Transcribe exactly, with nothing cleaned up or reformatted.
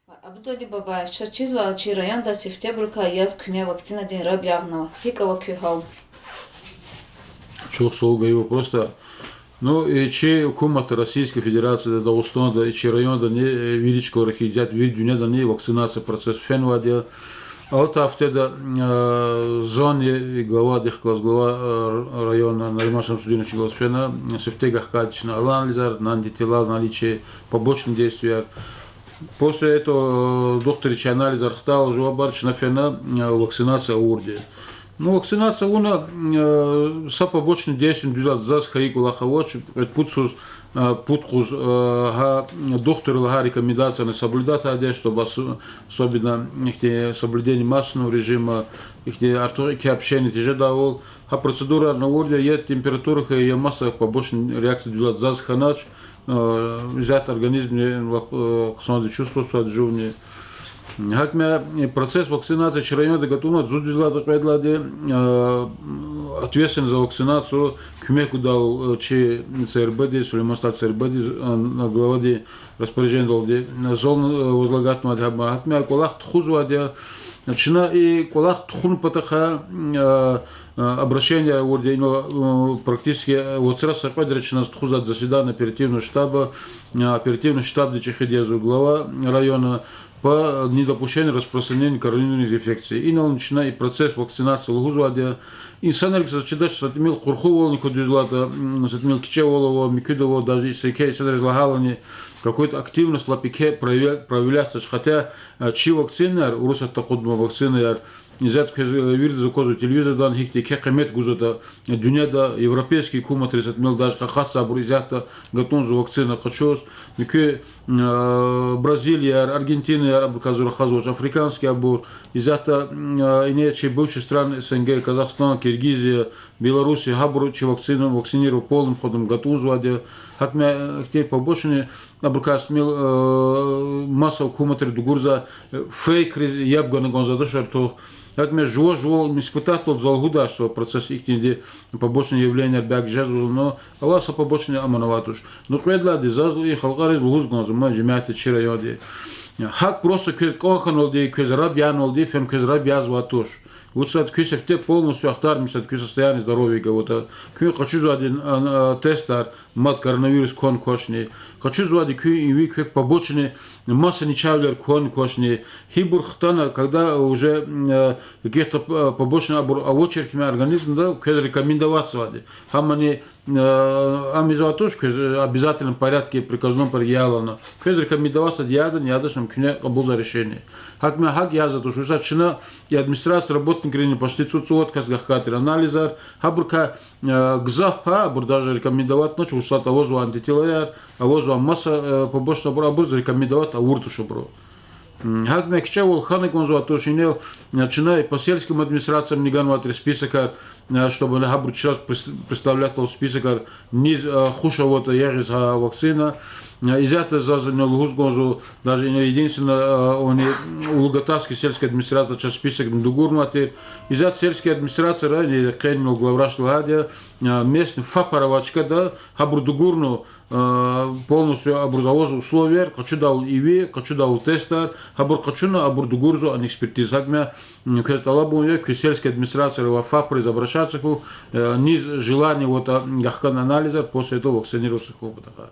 Абдулвали Бабаевич, чаз чизва, чи районда сифтебурукай яз куьне вакцинадин раб ягънава. ГьикӀ ава куь гьал? Чухсагъул гайи вопросда. Ну, и чи гьукуматда, Российской Федерацияда, Дагъустанда, и чи райондани, э, вири чкайра хьиз, вири дуьньядани вакцинация процесс фенвайди я. Алатай гьафтеда, э, зани, главадихъ галаз, глава, э, района Нариман Шамсудиновича галаз фена, сифте гахкайди чна анализар, наличие, побочный действияяр. После этого, э, духтури чи анализар хтайла жавабар чна фена, э, вакцинация авурди. Ну, вакцинация авуна, э, са побочный действияни дуьз лагьайтӀа заз хьайи кӀвалах авач, кьвед-пуд йисуз, э, пуд къуз, э, гьа духтурри лагьай рекомендацияни соблюдать авурди я, чтобы ос-, особенно ихьтин соблюдение масочного режима, ихьтин артух икьван общение тежедайвал, гьа процедурани авурди я, я температура хьайи, я маса побочный реакция дуьз лагьайтӀа заз хьанач, э, исятда организмни лап, э, хъсанди чувствоватьзавайди жувни. Гьакӏ ма, э, процесс вакцинации чи районда гатӏунватӏа, зун дуьз лагьайтӏа, кьвед лагьайди, э, ответственный за вакцинацию куьмек гудайвал, э, чи ЦРБ-ди, Сулейман-Стальдин ЦРБ-ди, э, главади распоряжениедалди, э, зал, э, возлагать авунвайди гьабур. Гьакӏ ма кӏвалах тухузвайди я. Чна и кӏвалах тухун патахъай, э, э, обращение авурди я, ну, э, практически, э, вацра са кьведра чна тухузвайди заседание оперативного штаба, э, оперативный штабди чӏехиди я зун, глава района, по недопущению распространения коронавирусной инфекции. Инални чна и процесс вакцинации лугьузвайди я. Инсанрик са чидач, са тӏимил къурхувални ква дуьз лагьайтӏа, м, са тӏимил кичӏевал ава, муькуьда ава, даже са еке инсанриз лагьайлани, какой-то активность лап еке проявля-, проявляться, хотя, э, чи вакцинаяр, Урусатда акъудунвай вакцинаяр, исятда квез, э, виридаз аквазва телевизордани, гьихьтин еке къимет гузватӏа, э, дуьньяда, европейский гьукуматри са тӏимил даже къакъатзавайбур исятда гатӏунзава вакцина къачуз. Муькуь, э, Бразилияяр, Аргентинаяр, абурукай зун рахазвач, африканский абур, исятда, э, ине чи бывший страны СНГ, Казахстан, Киргизия, Белоруссия, гьабуру чи вакцина, вакцинировать полным ходом гатӏунзавайди я. Гьакӏ ма, э, ихьтин побочный, абурукай са тӏимил, э, маса гьукуматри дугурзавай, э, фейкриз яб гана кӏанзавайди туш артух. Гьакӏ ма жува-жувал испытательвал за лугьудач, са процесс ихьтинди побочный явленияяр бяг жезва лугьуз, ава са побочный, амма авайди туш. Ну, кьвед лагьайди, заз и халкьариз лугьуз кӏанзава, ма жемятди, чи районди. Гьакӏ просто квез кӏан хьанвалди, квез раб янвалди фена квез раб язвайди туш. Вучиз лагьайтӏа куь сифте полностью ахтармишзавайди куь состояние здоровья гватӏа. Куьн къачузвайди, а, а, тестар, мад коронавирус кван квачни. Къачузвайди куьн иви квек побочный, маса начагъвилер кван квачни. Гьибур хтана, когда уже, м, э, каких-то, э, побочный абур авачир хьи организмда, квез рекомендоватьзавайди. Гьамани, э, ам ийизвайди туш квез, э, обязательном порядке, приказном порядке ялана. Квез рекомендоватьзавайди ядани, ядач, ам куьне кьабулзавай решение. Гьакӏ ма гьакӏ язавайди туш, вучиз лагьайтӏа чна и администрация работникрини почти цӏуд-цӏувад кас гахкайтир анализар, гьабурукай Э, гзаф пай абур даже рекомендоватьнач, вусат авазвай антителаяр, авазвай маса, э, побочный абур, абуруз рекомендовать авурди туш абуру. М, гьакӏ ма кичӏевал хьана кӏанзавайди туш, инал, э, чна и по сельским администрациям ганвайтӏа списокар, э, чтобы гьабуру чраз прес-, представлять авайвал списокар, низ, э, хуш аватӏа ягъиз гьа вакцина. Э, исятда заз ина лугьуз кӏанзава, даже ина единственная, э, они, Улугатарский сельская администрация чаз списокни дугурнавайтӏа, исятда сельская администрацияра, яни къенин главврач лагьайди я, э, местный ФАПар авай чкада, гьабур дугурнава, э, полностью абуруз аваз условияр, къачудайвал иви, къачудайвал тестар, гьабур къачуна абур дугурзава ана экспертиза. Гьакӏ ма, м, квез тӏалабун я, куь сельская администрацияра ва ФАПриз обращаться хьуй, э, низ желание аватӏа гахкана анализар, после этого вакцинироваться хьун патахъай.